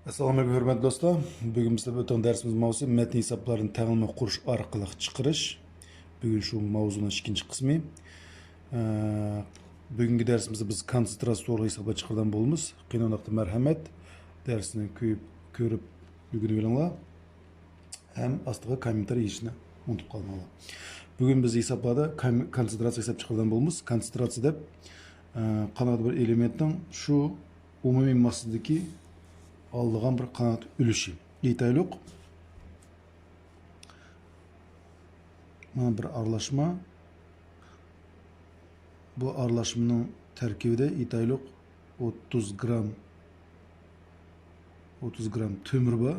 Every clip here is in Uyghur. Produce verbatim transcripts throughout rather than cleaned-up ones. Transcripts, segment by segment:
ئەسسالامۇئەلەيكۇم، ھۆرمەتلىك دوستلار. بۈگۈن بىز ئۆتكەن دەرسىمىز ماۋزۇسى مەتن ھېسابلارنى تەڭلىمە قۇرۇش ئارقىلىق چىقىرىش. بۈگۈن شۇ ماۋزۇنىڭ ئىككىنچى قىسمى. ئە، بۈگۈنكى دەرسىمىزدە بىز كونسېنتراتسىيە توغرىلىق ھېسابلار چىقىرىدىغان بولىمىز. قېنى ئۇنداقتا مەرھەمەت، دەرسنى كۆيۈپ، كۆرۈپ ئۆگىنىۋېلىڭلار. ھەم ئاستىغا كوممېنتارىي يېزىشنى ئۇنتۇپ قالماڭلار. بۈگۈن بىز ھېسابلاردا كوم-، كونسېنتراتسىيە ھېساب چىقىرىدىغان بولىمىز. كونسېنتراتسىيە دەپ، ئە، قانداقتۇر بىر ئېلېمېنتنىڭ شۇ ئومۇمىي ماسسىدىكى ئالىدىغان بىر قانداقتۇر ئۈلۈشى. ئېيتايلۇق، مانا بىر ئارىلاشما. بۇ ئارىلاشمىنىڭ تەركىبىدە ئېيتايلۇق ئوتتۇز گرام، ئوتتۇز گرام تۆمۈر بار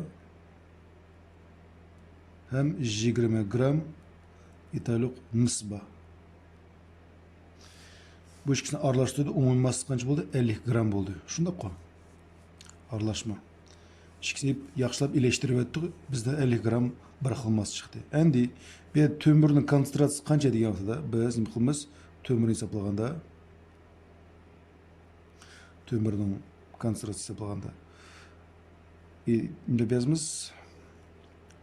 ھەم يىگىرمە گرام ئېيتايلۇق مىس بار. بۇ ئىككىسىنى ئارىلاشتۇردى، ئومۇمىي ماسسا قانچە بولدى؟ ئەللىك گرام بولدى. شۇنداققۇ؟ ئارىلاشما. ئىككىسىنى ياخشىلاپ ئېلىشتۇرۇۋەتتۇق. بىزدە ئەللىك گرام بىر خىل ماس چىقتى. ئەمدى بۇ يەردە تۆمۈرنىڭ كونسېنتراتسىيىسى قانچە دېگەن ۋاقتىدا بىز نېمە قىلىمىز؟ تۆمۈرنى ھېسابلىغاندا، تۆمۈرنىڭ كونسېنتراتسىيىسى ھېسابلىغاندا، ئى، نېمە دەپ يازىمىز؟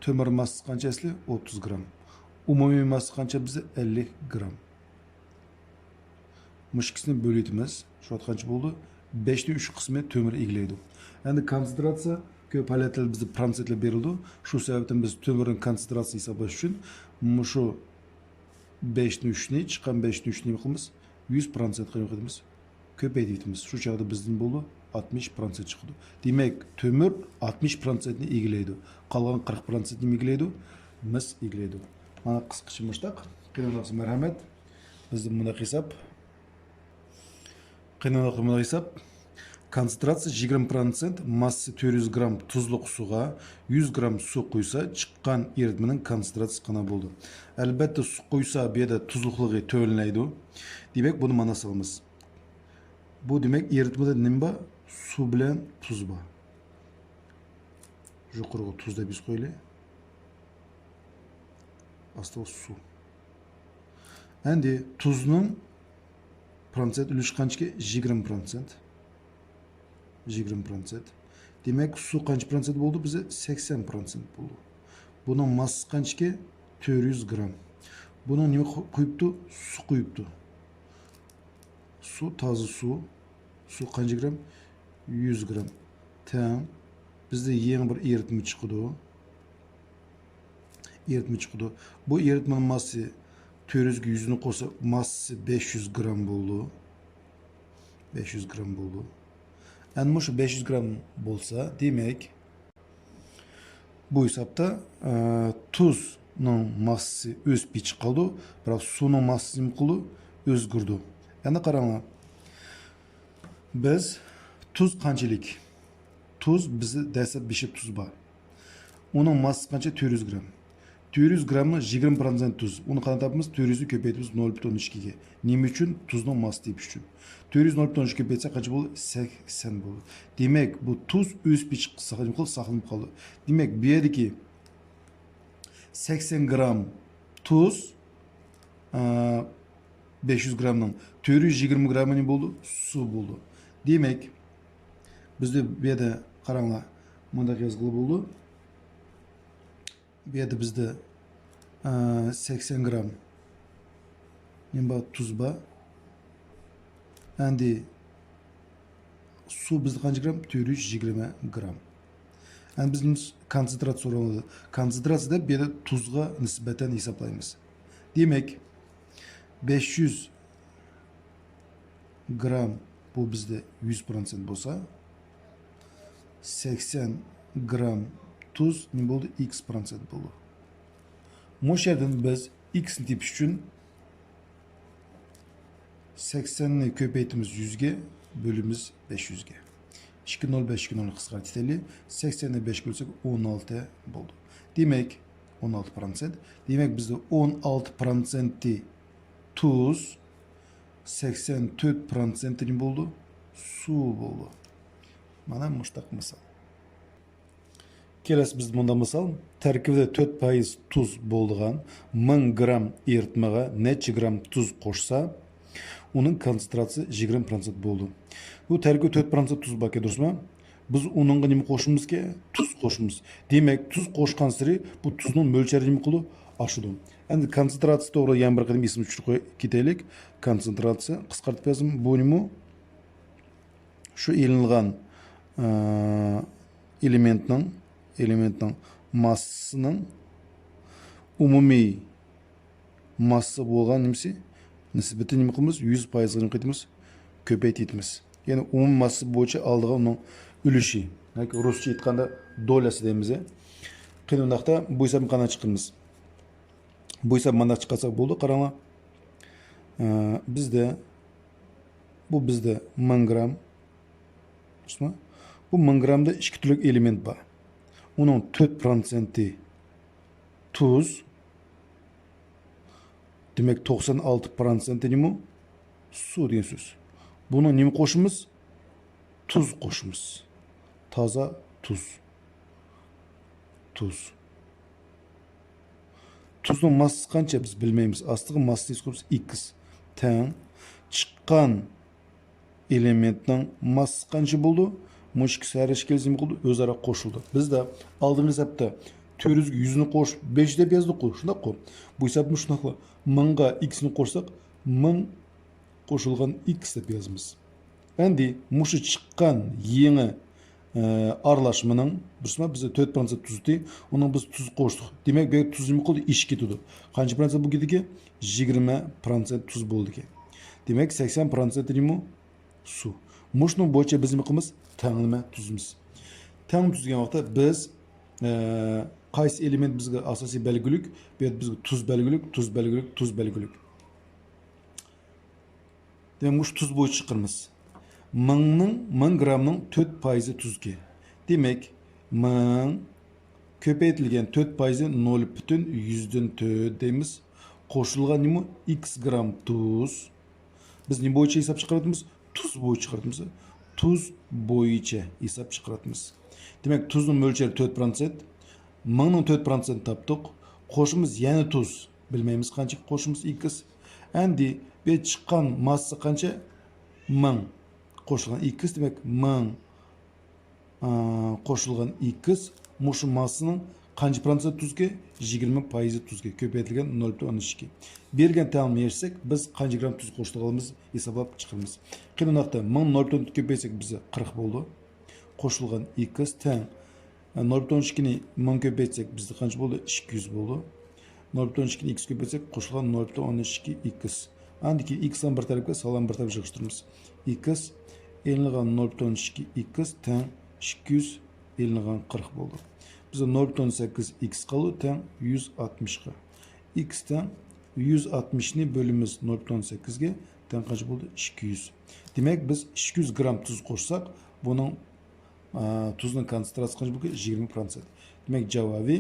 تۆمۈر ماسسىسى قانچە ئەسلى؟ ئوتتۇز گرام. ئومۇمىي ماسسا قانچە بىزدە؟ ئەللىك گرام. مۇشۇ ئىككىسىنى بۆلۈۋېتىمىز. شۇ ۋاقىت قانچە بولدى؟ بەشتىن ئۈچ قىسمى تۆمۈر ئىگىلەيدۇ. ئەمدى كونسېنتراتسىيە كۆپ ھالەتلەردە بىزدە پىروتسېنتلەر بېرىلىدۇ. شۇ سەۋەبتىن بىز تۆمۈرنىڭ كونسېنتراتسىيىسىنى ھېسابلاش ئۈچۈن مۇشۇ بەشتىن ئۈچنى، چىققان بەشتىن ئۈچنى نېمە قىلىمىز؟ يۈز پىروتسېنتقا نېمە قىلىمىز؟ كۆپەيتىۋېتىمىز. شۇ چاغدا بىزدىن بولىدۇ، ئاتمىش پىروتسېنت چىقىدۇ. دېمەك، تۆمۈر ئاتمىش پىروتسېنتنى ئىگىلەيدۇ. قالغان قىرىق پىروتسېنت نېمە ئىگىلەيدۇ؟ مىس ئىگىلەيدۇ. مانا قىسقىچە مۇشتاق. قېنى ئۇنداقسا مەرھەمەت. بىزدە مۇنداق ھېساب. قېنى ئۇنداقسا مۇنداق ھېساب. كونسېنتراتسىيە يىگىرمە پىروتسېنت، ماسسىسى تۆت يۈز گرام تۇزلۇق سۇغا يۈز گرام سۇ قۇيسا، چىققان ئېرىتمىنىڭ كونسېنتراتسىيىسى قانداق بولىدۇ؟ ئەلبەتتە، سۇ قۇيسا، بۇ يەردە تۇزلۇقلۇقى تۆۋەنلەيدۇ. دېمەك، بۇنى مانا سالىمىز. بۇ دېمەك، ئېرىتمىدە نېمە بار؟ سۇ بىلەن تۇز بار. يۇقىرىغا تۇز دەپ يېزىپ قويايلى. ئاستىغا سۇ. ئەمدى تۇزنىڭ پىروتسېنت ئۈلۈشى قانچىكى؟ يىگىرمە پىروتسېنت. يىگىرمە پىروتسېنت. دېمەك، سۇ قانچە پىروتسېنت بولدى؟ بىزدە سەكسەن پىروتسېنت بولدى. بۇنىڭ ماسسىسى قانچىكى؟ تۆت يۈز گرام. بۇنىڭ نېمە قۇ-، قۇيۇپتۇ؟ سۇ قۇيۇپتۇ. سۇ، تازا سۇ. سۇ قانچە گرام؟ يۈز گرام. تەڭ. بىزدە يېڭى بىر ئېرىتمە چىقىدۇ. ئېرىتمە چىقىدۇ. بۇ ئېرىتمىنىڭ ماسسىسى تۆت يۈزگە يۈزنى قوشسا، ماسسىسى بەش يۈز گرام بولىدۇ. بەش يۈز گرام بولىدۇ. ئەنە مۇشۇ بەش يۈز گرام بولسا، دېمەك، بۇ ھېسابتا، ئە، تۇزنىڭ ماسسىسى ئۆسۈپ يېتىشىپ قالىدۇ، بىراق سۇنىڭ ماسسىسى نېمە قىلىدۇ؟ ئۆزگىرىدۇ. ئەمدى قاراڭلار. بىز تۇز قانچىلىك؟ تۇز بىزدە دەسلەپ بېشى تۇز بار. ئۇنىڭ ماسسىسى قانچە؟ تۆت يۈز گرام. تۆت يۈز گرامنىڭ يىگىرمە پىروتسېنت تۇز. ئۇنى قانداق تاپىمىز؟ تۆت يۈزنى كۆپەيتىمىز نۆل پۈتۈن ئوندىن ئىككىگە. نېمە ئۈچۈن؟ تۇزنىڭ ماسسىسى تېپىش ئۈچۈن. تۆت يۈزنى نۆل پۈتۈن ئوندىن ئىككىگە كۆپەيتسەك قانچە بولىدۇ؟ سەكسەن بولىدۇ. دېمەك، بۇ تۇز ئۆسۈپ يېتىشىپ قالسا، نېمە قىلىدۇ؟ ساقلىنىپ قالىدۇ. دېمەك، بۇ يەردىكى سەكسەن گرام تۇز، ئە، بەش يۈز گرامنىڭ تۆت يۈز يىگىرمە گرامى نېمە بولىدۇ؟ سۇ بولىدۇ. دېمەك، بىزدە بۇ يەردە قاراڭلار، مۇنداق يازغىلى بولىدۇ. بۇ يەردە بىزدە، ئە، سەكسەن گرام نېمە بار؟ تۇز بار. ئەمدى سۇ بىزدە قانچە گرام؟ تۆت يۈز يىگىرمە گرام. ئەمدى بىز كونسېنترات سورىلىدۇ. كونسېنتراتسىيە دەپ بۇ يەردە تۇزغا نىسبەتەن ھېسابلايمىز. دېمەك، بەش يۈز گرام بۇ بىزدە يۈز پىروتسېنت بولسا، سەكسەن گرام تۇز نېمە بولدى؟ ئىكس پىروتسېنت بولدى. مۇشۇ يەردىن بىز ئىكسنى تېپىش ئۈچۈن سەكسەننى كۆپەيتىمىز يۈزگە، بۆلىمىز بەش يۈزگە. ئىككى نۆل بەش، ئىككى نۆلنى قىسقارتىۋېتەيلى. سەكسەننى بەشكە بۆلسەك، ئون ئالتە بولدى. دېمەك، ئون ئالتە پىروتسېنت. دېمەك، بىزدە ئون ئالتە پىروتسېنتى تۇز، سەكسەن تۆت پىروتسېنتى نېمە بولدى؟ سۇ بولدى. مانا مۇشتاق مىسال. كېلەسى بىزدە مۇنداق مىسال. تەركىبىدە تۆت پايىز تۇز بولىدىغان مىڭ گرام ئېرىتمىگە نەچچە گرام تۇز قوشسا، ئۇنىڭ كونسېنتراتسىيىسى يىگىرمە پىروتسېنت بولىدۇ. بۇ تەركىبىدە تۆت پىروتسېنت تۇز باركەن، دۇرۇسمۇ؟ بىز ئۇنىڭغا نېمە قوشىمىزكى؟ تۇز قوشىمىز. دېمەك، تۇز قوشقانسېرى بۇ تۇزنىڭ مۆلچەرى نېمە قىلىدۇ؟ ئاشىدۇ. ئەمدى كونتسېنتراتسىيە توغرا يەنە بىر قېتىم ئېسىمىزگە چۈشۈرۈپ قوي-، كېتەيلىك. كونتسېنتراتسىيە قىسقارتىپ يازدىم. بۇ نېمە؟ شۇ ئېلىنغان، ئە، ئېلېمېنتنىڭ، ئېلېمېنتنىڭ ماسسىسىنىڭ ئومۇمىي ماسسا بولغان نېمىسى؟ نىسبىتى نېمە قىلىمىز؟ يۈز پايىزغا نېمە قىلىمىز؟ كۆپەيتىۋېتىمىز. يەنى ئومۇمىي ماسسا بويىچە ئالىدىغان ئۇنىڭ ئۈلۈشى. ياكى رۇسچە ئېيتقاندا دولياسى دەيمىز. قېنى ئۇنداقتا بۇ ھېسابنى قانداق چىقىرىمىز؟ بۇ ھېساب مانداق چىقارساق بولىدۇ، قاراڭلار. ئە، بىزدە، بۇ بىزدە مىڭ گرام. بۇ مىڭ گرامدا ئىككى تۈرلۈك ئېلېمېنت بار. ئۇنىڭ تۆت پىروتسېنتى تۇز. دېمەك، توقسان ئالتە پىروتسېنتى نېمە؟ سۇ دېگەن سۆز. بۇنىڭ نېمە قوشىمىز؟ تۇز قوشىمىز. تازا تۇز. تۇز. تۇزنىڭ ماسسىسى قانچە؟ بىز بىلمەيمىز. ئاستىغا ماسسىسى قويىمىز، ئىكس تەڭ چىققان ئېلېمېنتنىڭ ماسسىسى قانچە بولىدۇ؟ مۇشۇ ئىككىسى ھەر ئىككىلىسى نېمە قىلىدۇ؟ ئۆزئارا قوشۇلىدۇ. بىزدە ئالدىنقى ھېسابتا تۆت يۈزگە يۈزنى قوشۇپ، بەش دەپ يازدۇققۇ، شۇنداققۇ؟ بۇ ھېسابمۇ شۇنداقلا. مىڭغا ئىكسنى قوشساق، مىڭ قوشۇلغان ئىكس دەپ يازىمىز. ئەمدى مۇشۇ چىققان يېڭى، ئە، ئارىلاشمىنىڭ، دۇرۇسمۇ؟ بىزدە تۆت پىروتسېنت تۇزدى، ئۇنىڭ بىز تۇز قوشتۇق. دېمەك، بۇ يەردە تۇز نېمە قىلدى؟ ئېشىپ كېتىدۇ. قانچە پىروتسېنت بولدىكى؟ يىگىرمە پىروتسېنت تۇز بولدىكى. دېمەك، سەكسەن پىروتسېنت نېمە؟ سۇ. مۇشۇنىڭ بويىچە بىز نېمە قىلىمىز؟ تەڭلىمە تۈزىمىز. تەڭلىمە تۈزگەن ۋاقىتتا بىز، ئە، قايسى ئېلېمېنت بىزگە ئاساسىي بەلگىلىك؟ بۇ يەردە بىزگە تۇز بەلگىلىك، تۇز بەلگىلىك، تۇز بەلگىلىك. دېمەك، مۇشۇ تۇز بويىچە چىقىرىمىز. مىڭنىڭ، مىڭ گرامنىڭ تۆت پايىزى تۇزكى. دېمەك، مىڭ كۆپەيتىلگەن تۆت پايىزى نۆل پۈتۈن يۈزدىن تۆت دەيمىز. قوشۇلغان نېمە؟ ئىكس گرام تۇز. بىز نېمە بويىچە ھېساب چىقىرىۋاتىمىز؟ تۇز بويىچە چىقىرىۋاتىمىز. تۇز بويىچە ھېساب چىقىرىۋاتىمىز. دېمەك، تۇزنىڭ مۆلچىرى تۆت پىروتسېنت. مىڭنىڭ تۆت پىروتسېنتىنى تاپتۇق. قوشىمىز يەنە تۇز. بىلمەيمىز قانچە، قوشىمىز ئىكس. ئەمدى بۇ چىققان ماسسا قانچە؟ مىڭ. قوشۇلغان ئىكس، دېمەك، مىڭ، ئا، قوشۇلغان ئىكس مۇشۇ ماسسىنىڭ قانچە پىروتسېنت تۇزكى؟ يىگىرمە پايىزى تۇزكى. كۆپەيتىلگەن نۆل پۈتۈن ئوندىن ئىككى. بېرىلگەن تەڭلىمىنى ئېرىشسەك، بىز قانچە گرام تۇز قوشتۇرغانلىقىمىزنى ھېسابلاپ چىقىرىمىز. قېنى ئۇنداقتا مىڭ نۆل پۈتۈن ئوندىن ئىككىگە كۆپەيتسەك، بىزدە قىرىق بولىدۇ. قوشۇلغان ئىكس تەڭ نۆل پۈتۈن ئوندىن ئىككىنى مىڭ كۆپەيتسەك، بىزدە قانچە بولدى؟ ئىككى يۈز بولدى. نۆل پۈتۈن ئوندىن ئىككىنى ئىكس كۆپەيتسەك، قوشۇلغان نۆل پۈتۈن ئوندىن ئىككى ئىكس. ئاندىن كېيىن ئىكسلارنى بىر تەرەپكە، سانلارنى بىر تەرەپكە يىغىشتۇرىمىز. ئىكس ئېلىنغان نۆل پۈتۈن ئوندىن ئىككى ئىكس تەڭ ئىككى يۈز ئېلىنغان قىرىق بولدى. بىزدە نۆل پۈتۈن ئوندىن سەككىز ئىكس قالدى، تەڭ يۈز ئاتمىشقا. ئىكس تەڭ يۈز ئاتمىشنى بۆلىمىز نۆل پۈتۈن ئوندىن سەككىزگە، تەڭ قانچە بولدى؟ ئىككى يۈز. دېمەك، بىز ئىككى يۈز گرام تۇز قوشساق، بۇنىڭ، ئا، تۇزنىڭ كونتسېنتراتسىيىسى قانچە بولدى؟ يىگىرمە پىروتسېنت. دېمەك، جاۋابى،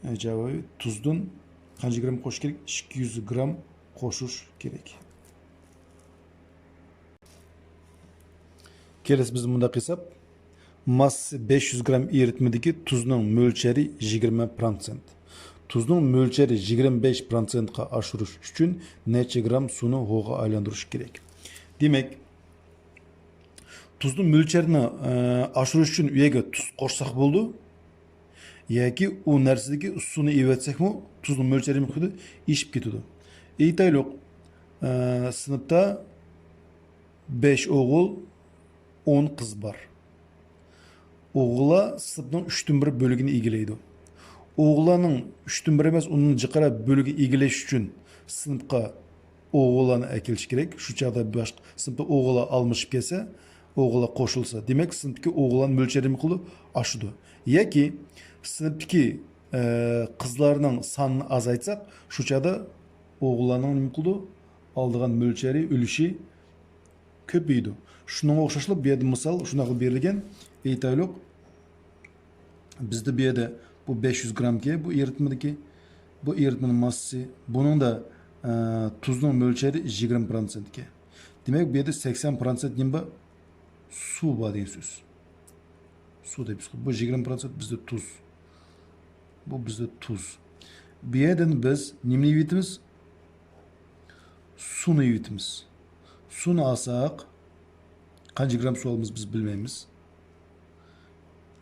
ئە، جاۋابى تۇزدىن قانچە گرام قوشۇش كېرەك؟ ئىككى يۈز گرام قوشۇش كېرەك. كېلىسى بىز مۇنداق ھېساب. ماسسىسى بەش يۈز گرام ئېرىتمىدىكى تۇزنىڭ مۆلچەرى يىگىرمە پىروتسېنت. تۇزنىڭ مۆلچەرى يىگىرمە بەش پىروتسېنتقا ئاشۇرۇش ئۈچۈن نەچچە گرام سۇنى ھوغا ئايلاندۇرۇش كېرەك. دېمەك، تۇزنىڭ مۆلچەرنى، ئە، ئاشۇرۇش ئۈچۈن ئۇ يەرگە تۇز قوشساق بولىدۇ. ياكى ئۇ نەرسىدىكى سۇنى ئېۋەتسەكمۇ، تۇزنىڭ مۆلچىرى نېمە قىلىدۇ؟ ئېشىپ كېتىدۇ. ئېيتايلۇق، ئە، سىنىپتا بەش ئوغۇل، ئون قىز بار. ئوغۇللار سىنىپنىڭ ئۈچتىن بىر بۆلىكىنى ئىگىلەيدۇ. ئوغۇللارنىڭ ئۈچتىن بىر ئەمەس، ئۇنىڭ جىقراق بۆلىكىنى ئىگىلەش ئۈچۈن سىنىپقا ئوغۇللارنى ئەكېلىش كېرەك. شۇ چاغدا باشقا سىنىپتا ئوغۇللار ئالمىشىپ كەلسە، ئوغۇللار قوشۇلسا، دېمەك، سىنىپتىكى ئوغۇللارنىڭ مۆلچىرى نېمە قىلىدۇ؟ ئاشىدۇ. ياكى سىنىپتىكى، ئە، قىزلارنىڭ سانىنى ئازايتساق، شۇ چاغدا ئوغۇللارنىڭ نېمە قىلىدۇ؟ ئالىدىغان مۆلچەرى، ئۈلۈشى كۆپىيىدۇ. شۇنىڭغا ئوخشاشلا بۇ يەردە مىسال شۇنداقلا بېرىلگەن. ئېيتايلۇق، بىزدە بۇ يەردە بۇ بەش يۈز گرامكى، بۇ ئېرىتمىدىكى، بۇ ئېرىتمىنىڭ ماسسىسى. بۇنىڭدا، ئە، تۇزنىڭ مۆلچەرى يىگىرمە پىروتسېنتكەن. دېمەك، بۇ يەردە سەكسەن پىروتسېنت نېمە بار؟ سۇ بار دېگەن سۆز. سۇ دەپ بۇ يىگىرمە پىروتسېنت بىزدە تۇز. بۇ بىزدە تۇز. بۇ يەردىن بىز نېمىنى ئېۋىتىمىز؟ سۇنى ئېۋىتىمىز. سۇنى ئالساق، قانچە گرام سۇ ئالىمىز، بىز بىلمەيمىز.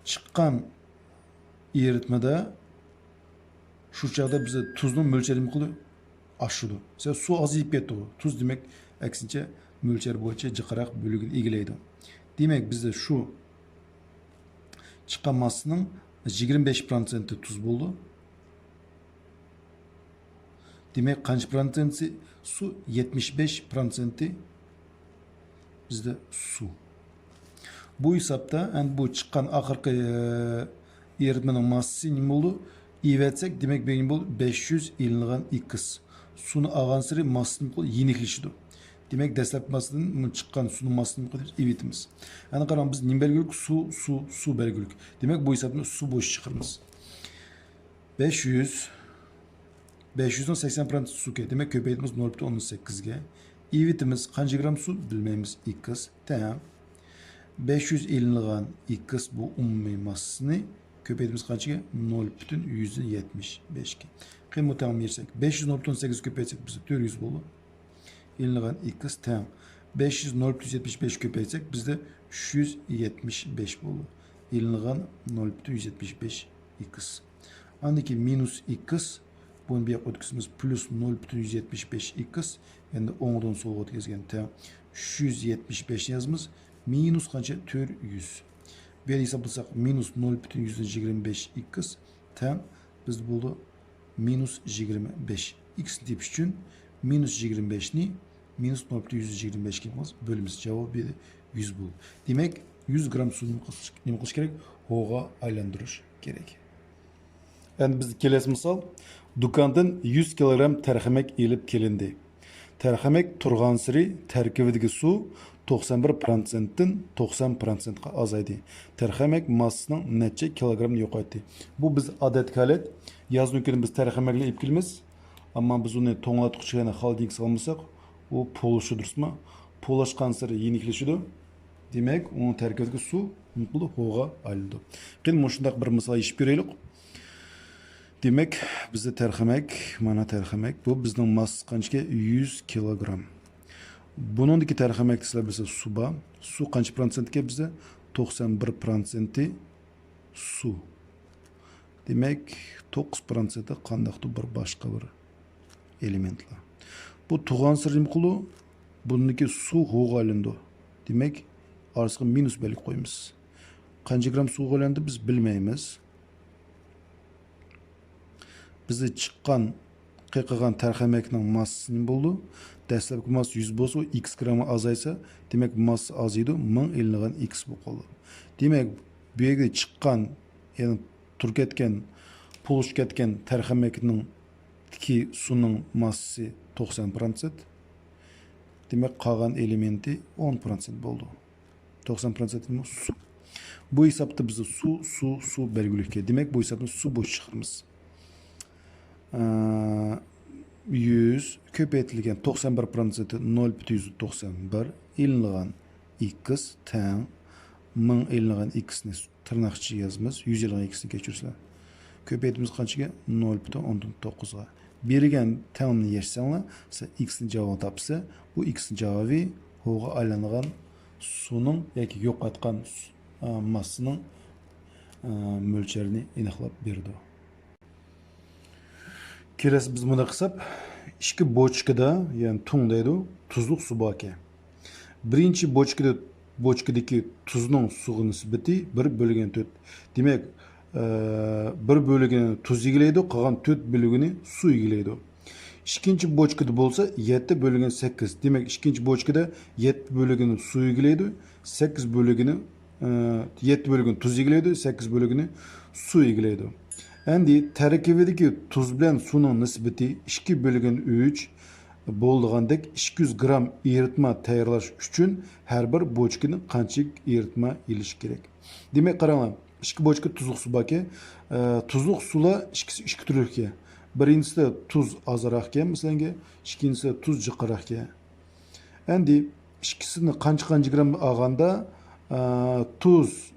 چىققان ئېرىتمىدە شۇ چاغدا بىز تۇزنىڭ مۆلچەرى نېمە قىلىدۇ؟ ئاشىدۇ. مەسىلەن، سۇ ئازىيىپ كەتتىغۇ. تۇز، دېمەك، ئەكسىنچە، مۆلچەر بويىچە جىقراق بۆلۈكنى ئىگىلەيدۇ. دېمەك، بىزدە شۇ چىققان ماسسىنىڭ يىگىرمە بەش پىروتسېنتى تۇز بولىدۇ. دېمەك، قانچە پىروتسېنتى سۇ؟ يەتمىش بەش پىروتسېنتى بىزدە سۇ. بۇ ھېسابتا، ئەمدى بۇ چىققان ئاخىرقى، ئە، ئېرىتمىنىڭ ماسسىسى نېمە بولىدۇ؟ ئېلىۋەتسەك، دېمەك، بۇ نېمە بولىدۇ؟ بەش يۈز ئېلىنغان ئىكس. سۇنى ئالغانسېرى ماسسىسى نېمە قىلىدۇ؟ يېنىكلىشىدۇ. دېمەك، دەسلەپكى ماسسىدىن بۇ چىققان سۇنىڭ ماسسىسىنى نېمە قىلىمىز؟ ئېلىۋېتىمىز. ئەمدى قاراڭ، بىز نېمە بەلگىلىك؟ سۇ، سۇ، سۇ بەلگىلىك. دېمەك، بۇ ھېسابنى سۇ بويىچە چىقىرىمىز. بەش يۈز، بەش يۈزنىڭ سەكسەن پىروتسېنتى سۇكەن. دېمەك، كۆپەيتىمىز نول پۈتۈن ئوندىن سەككىزگە. ئېلىۋېتىمىز، قانچە گرام سۇ؟ بىلمەيمىز. ئىكس تەڭ بەش يۈز ئېلىنغان ئىكس، بۇ ئومۇمىي ماسسىسىنى كۆپەيتىمىز قانچىگە؟ نول پۈتۈن يۈزدىن يەتمىش بەشكە. قېنى، بۇ تەڭ بەرسەك، بەش يۈز نول پۈتۈن سەككىز كۆپەيتسەك، بىزدە تۆت يۈز بولىدۇ. ئېلىنغان ئىكس تەڭ بەش يۈز نول پۈتۈن يۈز يەتمىش بەش كۆپەيتسەك، بىزدە ئۈچ يۈز يەتمىش بەش بولىدۇ. ئېلىنغان نول پۈتۈن يۈز يەتمىش بەش ئىكس. ئاندىن كېيىن مىنۇس ئىكس، بۇنى بۇ ياققا ئۆتكۈزىمىز، پلۇس نول پۈتۈن يۈز يەتمىش بەش ئىكس، ئەمدى ئوڭدىن سولغا ئۆتكۈزگەن تەڭ ئۈچ يۈز يەتمىش بەش يازىمىز، مىنۇس قانچە؟ تۆت يۈز. بۇ يەردە ھېسابلىساق، مىنۇس نول پۈتۈن يۈزدىن يىگىرمە بەش ئىكس تەڭ، بىزدە بولىدۇ مىنۇس يىگىرمە بەش. ئىكسنى تېپىش ئۈچۈن مىنۇس يىگىرمە بەشنى مىنۇس نول پۈتۈن يۈز يىگىرمە بەشكە بولسا بۆلىمىز. جاۋابى يۈز بولدى. دېمەك، يۈز گرام سۇنى نېمە قىلىش، نېمە قىلىش كېرەك؟ ھوغا ئايلاندۇرۇش كېرەك. ئەمدى بىزدە كېلەسى مىسال، دۇكاندىن يۈز كىلوگرام تەرخەمەك ئېلىپ كېلىندى. تەرخەمەك تۇرغانسېرى تەركىبىدىكى سۇ توقسان بىر پىروتسېنتتىن توقسان پىروتسېنتقا ئازايدى. تەرخەمەك ماسسىسىنىڭ نەچچە كىلوگرامنى يوقاتتى؟ بۇ بىز ئادەتتىكى ھالەت. يازنىڭ كۈنى بىز تەرخەمەكنى ئېلىپ كېلىمىز. ئەمما بىز ئۇنى توڭلاتقۇچقا، يەنى خالدىنكىغا سالمىساق، ئۇ پۇلىشىدۇ، دۇرۇسمۇ؟ پۇلاشقانسېرى يېنىكلىشىدۇ. دېمەك، ئۇنىڭ تەركىبىدىكى سۇ نېمە قىلىدۇ؟ ھوغا ئايلىنىدۇ. قېنى، مۇشۇنداق بىر مىسال ئېچىپ كۆرەيلى. دېمەك، بىزدە تەرخەمەك، مانا تەرخەمەك. بۇ بىزنىڭ ماسسىسى قانچىكەن؟ يۈز كىلوگرام. بۇنىڭدىكى تەرخەمەكتە سىلەر بىلسىلەر سۇ بار. سۇ قانچە پىروتسېنتكەن بىزدە؟ توقسان بىر پىروتسېنتى سۇ. دېمەك، توققۇز پىروتسېنتى قانداقتۇر بىر باشقا بىر ئېلېمېنتلار. بۇ تۇغانسېرى نېمە قىلىدۇ؟ بۇندىكى سۇ ھوغا ئايلىنىدۇ. دېمەك، ئارىسىغا مىنۇس بەلگە قويىمىز. قانچە گرام سۇ ھوغا ئايلىنىدۇ، بىز بىلمەيمىز. بىزدە چىققان، قېقىغان تەرخەمەكنىڭ ماسسىسى نېمە بولىدۇ؟ دەسلەپكى ماسسا يۈز بولسا، ئۇ ئىكس گرامغا ئازايسا، دېمەك، ماسسا ئازىيىدۇ، مىڭ ئېلىنغان ئىكس بولۇپ قالىدۇ. دېمەك، بۇ يەردە چىققان، يەنى تۇرۇپ كەتكەن، پۇلۇشۇپ كەتكەن تەرخەمەكنىڭ تىكى سۇنىڭ ماسسىسى توقسان پىروتسېنت. دېمەك، قالغان ئېلېمېنتى ئون پىروتسېنت بولىدۇ. توقسان پىروتسېنت سۇ. بۇ ھېسابتا بىز سۇ، سۇ، سۇ بەلگىلىككە. دېمەك، بۇ ھېسابنى سۇ بويىچە چىقىرىمىز. ئە، يۈز كۆپەيتىلگەن توقسان بىر پىروتسېنت نول پۈتۈن يۈز توقسان بىر ئېلىنغان ئىكس تەڭ مىڭ ئېلىنغان ئىكسنى تىرناق ئىچىگە يازىمىز. يۈز ئېلىنغان ئىكسنى كەچۈرسىلەر. كۆپەيتىمىز قانچىگە؟ نول پۈتۈن ئوندىن توققۇزغا. بېرىلگەن تەڭلىمىنى يەشسەڭلار، سىلەر ئىكسنى جاۋابىنى تاپىسىلەر. بۇ ئىكسنى جاۋابى ھوغا ئايلانغان سۇنىڭ ياكى يوقاتقان سۇ-، ئا، ماسسىنىڭ، ئا، مۆلچەرىنى ئېنىقلاپ بېرىدۇ. كېلەسى بىز مۇنداق قىلساق، ئىككى بوچكىدا، يەنى تۇڭ دەيدۇ، تۇزلۇق سۇ باركەن. بىرىنچى بوچكىدا، بوچكىدىكى تۇزنىڭ سۇغا نىسبىتى بىر بۆلگەن تۆت. دېمەك، ئە، بىر بۆلگىنى تۇز ئىگىلەيدۇ، قالغان تۆت بۆلگىنى سۇ ئىگىلەيدۇ. ئىككىنچى بوچكىدا بولسا يەتتە بۆلگىنى سەككىز. دېمەك، ئىككىنچى بوچكىدا يەتتە بۆلگىنى سۇ ئىگىلەيدۇ، سەككىز بۆلگىنى، ئە، يەتتە بۆلگىنى تۇز ئىگىلەيدۇ، سەككىز بۆلگىنى سۇ ئىگىلەيدۇ. ئەمدى تەركىبىدىكى تۇز بىلەن سۇنىڭ نىسبىتى ئىككى بۆلگەن ئۈچ بولىدىغاندەك، ئىككى يۈز گرام ئېرىتمە تەييارلاش ئۈچۈن ھەر بىر بوچكىدىن قانچىلىك ئېرىتمە ئېلىش كېرەك؟ دېمەك، قاراڭلار، ئىككى بوچكا تۇزلۇق سۇ باركەن. ئە، تۇزلۇق سۇلار ئىككىسى ئىككى تۈرلۈككەن. بىرىنچىسىدە تۇز ئازراقكەن، مەسىلەنگە، ئىككىنچىسىدە تۇز جىقراقكەن. ئەمدى ئىككىسىنى قانچە، قانچە گرام ئالغاندا، ئە، تۇز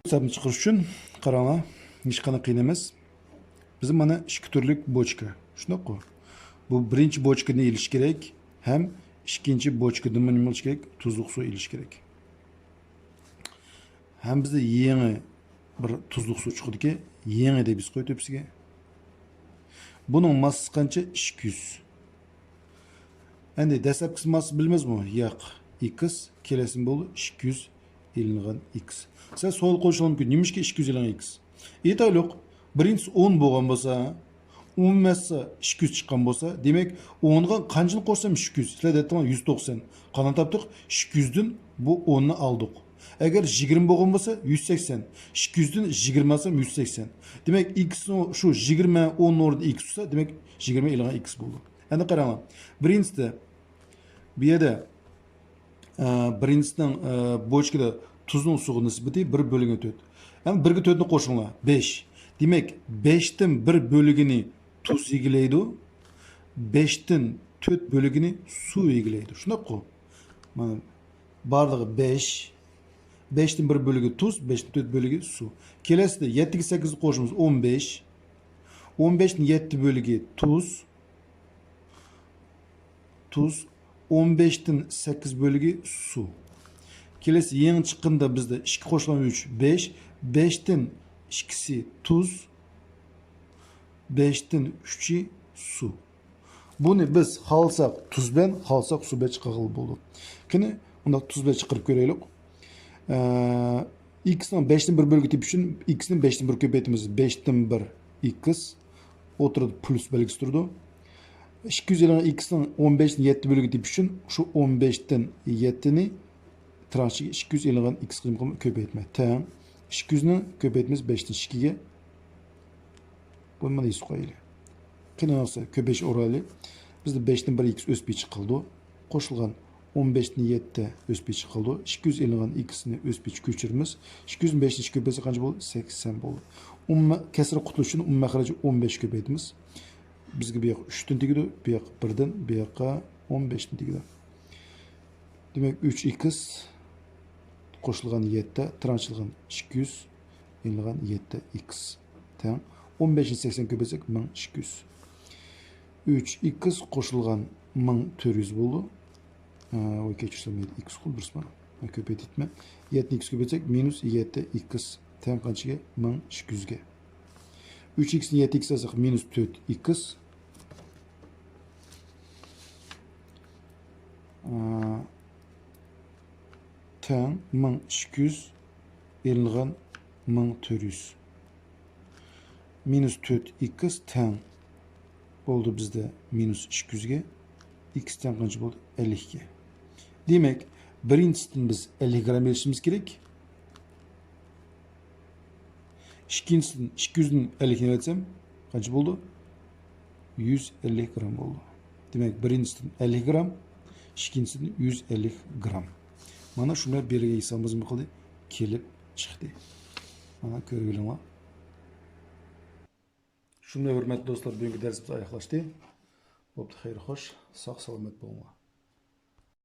ھېسابنى چىقىرىش ئۈچۈن قاراڭلار، ھېچقانداق قىيىن ئەمەس. بىز مانا ئىككى تۈرلۈك بوچكا، شۇنداققۇ؟ بۇ بىرىنچى بوچكىنى ئېلىش كېرەك ھەم ئىككىنچى بوچكىدىنمۇ نېمە قىلىش كېرەك؟ تۇزلۇق سۇ ئېلىش كېرەك. ھەم بىزدە يېڭى بىر تۇزلۇق سۇ چىقىدىكەن، يېڭى دەپ يېزىپ قوي تۆپىسىگە. بۇنىڭ ماسسىسى قانچە؟ ئىككى يۈز. ئەندى دەسلەپكىسى ماسسىسى بىلىمىزمۇ؟ ياق. ئىكس، كېلەسىمۇ بولدى، ئىككى يۈز ئېلىنغان ئىكس. سىلەر سوئال قويۇشۇڭلار مۇمكىن، نېمىشقا ئىككى يۈز ئېلىنغان ئىكس؟ ئېيتايلۇق، بىرىنچىسى ئون بولغان بولسا، ئومۇم ماسسا ئىككى يۈز چىققان بولسا، دېمەك، ئونغا قانچىنى قوشسام ئىككى يۈز؟ سىلەر دەيتتىڭلار يۈز توقسان. قانداق تاپتۇق؟ ئىككى يۈزدىن بۇ ئوننى ئالدۇق. ئەگەر يىگىرمە بولغان بولسا، يۈز سەكسەن. ئىككى يۈزدىن يىگىرمە ئالسام، يۈز سەكسەن. دېمەك، ئىكسنىڭ شۇ يىگىرمە ئوننىڭ ئورنىدا ئىكس تۇرسا، دېمەك، يىگىرمە ئېلىنغان ئىكس بولدى. ئەندى قاراڭلار. بىرىنچىسىدە، بۇ يەردە، ئە، بىرىنچىسىنىڭ، ئە، بوچكىدا تۇزنىڭ سۇغا نىسبىتى بىر بۆلگەن تۆت. ھەم بىرگە تۆتنى قوشۇڭلار. بەش. دېمەك، بەشتىن بىر بۆلگىنى تۇز ئىگىلەيدۇ. بەشتىن تۆت بۆلگىنى سۇ ئىگىلەيدۇ. شۇنداققۇ؟ مانا، بارلىقى بەش. بەشتىن بىر بۆلگى تۇز، بەشتىن تۆت بۆلگى سۇ. كېلەسىدە يەتتىگە سەككىزنى قوشىمىز، ئون بەش. ئون بەشتىن يەتتە بۆلگى تۇز. تۇز. ئون بەشتىن سەككىز بۆلگى سۇ. كېلەسى يېڭى چىققىنىدا بىزدە ئىككى قوشۇلغان ئۈچ، بەش. بەشتىن ئىككىسى تۇز. بەشتىن ئۈچى سۇ. بۇنى بىز خالىساق تۇز بىلەن، خالىساق سۇ بىلەن چىقارغىلى بولىدۇ. قېنى، ئۇنداق تۇز بىلەن چىقىرىپ كۆرەيلۇق. ئە، ئىكسنىڭ بەشتىن بىر بۆلگى تېپىش ئۈچۈن ئىكسنى بەشتىن بىر كۆپەيتىمىز. بەشتىن بىر ئىكس، ئوتتۇرىدا پلۇس بەلگىسى تۇرىدۇ. ئىككى يۈز ئېلىنغان ئىكسنىڭ ئون بەشتىن يەتتە بۆلگى تېپىش ئۈچۈن شۇ ئون بەشتىن يەتتىنى تىرناق ئىچىگە ئىككى يۈز ئېلىنغان ئىكس قىلىپ كۆپەيتمە تەڭ. ئىككى يۈزنى كۆپەيتىمىز بەشتىن ئىككىگە. بۇنى مانا يېزىپ قويايلى. قېنى بولسا كۆپەيتىش ئورۇنلايلى. بىزدە بەشتىن بىر ئىكس ئۆسۈپ چىقىلىدۇ. قوشۇلغان ئون بەشتىن يەتتە ئۆسۈپ چىقىلىدۇ. ئىككى يۈز ئېلىنغان ئىكسنى ئۆسۈپ كۆچۈرىمىز. ئىككى يۈز بەشتىن ئىككى كۆپەيتسە قانچە بولدى؟ سەكسەن بولدى. ئومۇمەن كەسىر قۇتۇلۇش ئۈچۈن ئومۇمەن مەخرەجنى ئون بەشكە كۆپەيتىمىز. بىزگە بۇ ياق ئۈچتىن تېگىدۇ، بۇ ياق بىردىن، بۇ ياققا ئون بەشتىن تېگىدۇ. دېمەك، ئۈچ ئىكس قوشۇلغان يەتتە، تىرناق ئىچىلغان ئىككى يۈز، ئېلىنغان يەتتە ئىكس تەڭ ئون بەشنى سەكسەن كۆپەيتسەك، مىڭ ئىككى يۈز. ئۈچ ئىكس قوشۇلغان مىڭ تۆت يۈز بولدى. ئە، ۋاي، كەچۈرسەم، يەتتە ئىكس قىل، دۇرۇسمۇ؟ مەن كۆپەيتىپتىمەن. يەتتىنى ئىككىگە كۆپەيتسەك، مىنۇس يەتتە ئىكس تەڭ قانچىگە؟ مىڭ ئىككى يۈزگە. ئۈچ ئىكسنى يەتتە ئىكس ئالساق، مىنۇس تۆت ئىكس. ئە، تەڭ مىڭ ئىككى يۈز ئېلىنغان مىڭ تۆت يۈز. مىنۇس تۆت ئىكس تەڭ بولدى بىزدە مىنۇس ئىككى يۈزگە. ئىكس تەڭ قانچە بولدى؟ ئەللىككە. دېمەك، بىرىنچىسىدىن بىز ئەللىك گرام ئېلىشىمىز كېرەك. ئىككىنچىسىدىن ئىككى يۈزدىن ئەللىكنى ئەۋەتسەم، قانچە بولدى؟ يۈز ئەللىك گرام بولدى. دېمەك، بىرىنچىسىدىن ئەللىك گرام، ئىككىنچىسىدىن يۈز ئەللىك گرام. مانا شۇ بىلەن بېرىلگەن ھېسابىمىز نېمە قىلدى؟ كېلىپ چىقتى. مانا كۆرگىلىڭلار. شۇ بىلەن، ھۆرمەتلىك دوستلار، بۈگۈنكى دەرسىمىز ئاياغلاشتى. بوپتۇ، خەير خوش، ساق سالامەت بولۇڭلار.